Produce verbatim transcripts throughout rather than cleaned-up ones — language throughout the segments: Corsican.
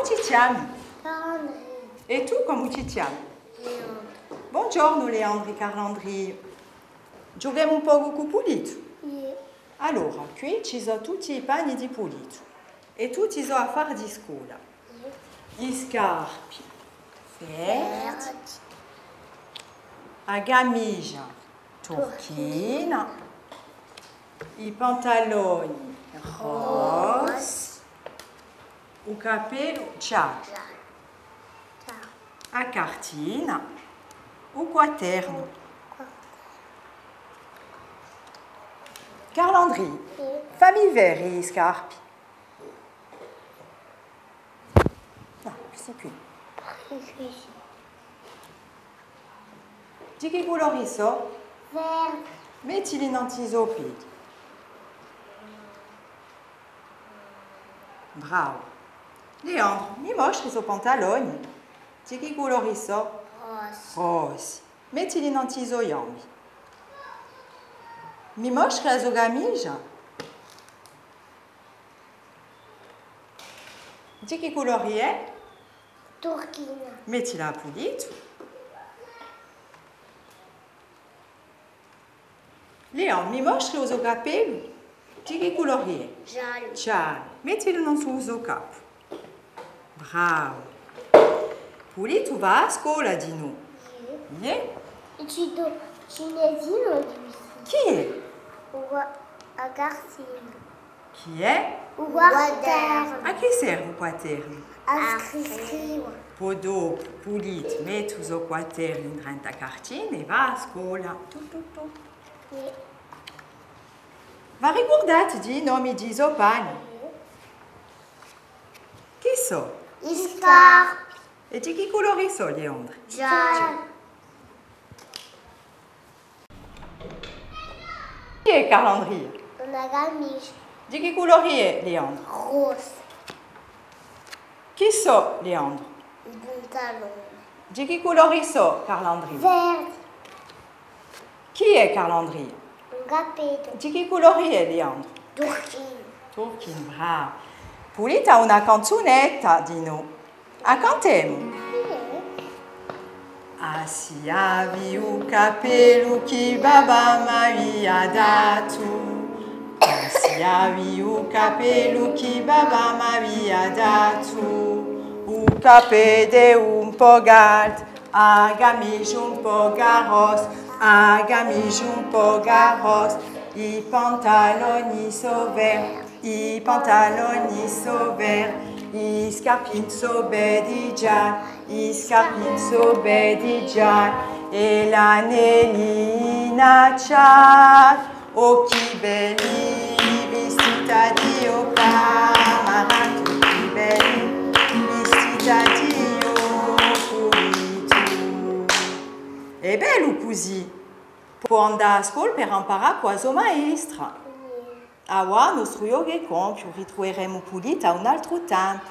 Ti chjami? Carlandria. È tù comu ti chjami? Leandru. Bonghjornu Leandru è Carlandria. Ghjuchemu un pocu cù Pulitu? Iè. Allora, quì ci sò tutti i panni di Pulitu è tutti i so affari di scola. Iè. I scarpi verdi, a camisgia turchina, i pantaloni rossi, u cappellu giallu, a cartina, u quaternu. Carlandria, fammi vede i scarpi. Nò, questi quì. Di chì culori sò? Verdi. Mettili nantu à i so pedi. Bravu. Leandru, mi mostri i so pantaloni? Di chì culori sò? Rossi. Rossi. Mettili nantu à i so ghjambi. Mi mostri a so camisgia? Di chì culori hè? Turchina. Mettila à Pulitu. Leandru, mi mostri u so cappellu? Di chì culori hè? Giallu. Giallu. Mettilu nantu à u so capu. Bravu. Pulitu và à a scola dinù? Iè. Iè? È ci hè, ci n'hè dinù quì. Chì hè? U qua-, a cartina. Chì hè? U quaternu. À chì serve u quaternu? À scri-, scrive. Po dopu, Pulitu metti u so quaternu indrentu à a cartina è và à a scola. Tu, tu, tu. Iè. V'arricurdate di i nomi di i so panni? Chì sò? I scarpi. È di chì culori sò, Leandru? Giallu. Chì hè Carlandria? Una camisgia. Di chì culori hè, Leandru? Rossa. Chì sò, Leandru? Un pantalone. Di chì culori sò, Carlandria? Verdi. Chì hè Carlandria? Un cappellu. Di chì culori hè, Leandru? Turchinu. Turchinu, bravu. Pulitu hà una canzunetta dinù. A cantemu? Iè. A si avi u cappellu chì babba m'avia datu. A si avi u cappellu chì babba m'avia datu. U cappellu un pocu altu, a camisgia un pocu rossa, a camisgia un pocu rossa, i pantaloni sò verdi, i pantaloni sò verdi, i scarpini sò beddi gialli, i scarpini sò beddi gialli, è l'anellina ci hà. Oh, chì belli vistiti, o camarati, chì belli vistiti, o Pulitu. Hè bellu cusì. Pò andà à a scola per amparà cù a so maestra. Avà u nostru ghjocu hè compiu, ritruveremu Pulitu à un altru tempu.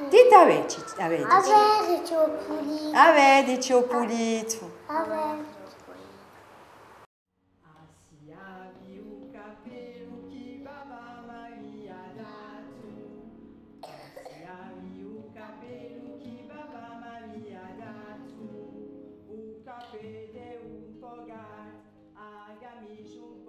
Dite à vedeci, à vedeci. À vedeci, o Pulitu. À vedeci, o Pulitu. À vedeci. A si avi u cappellu chì babba m'avia datu, a si avi u cappellu chì babba m'avia datu, u cappellu un pocu altu, a camisgia un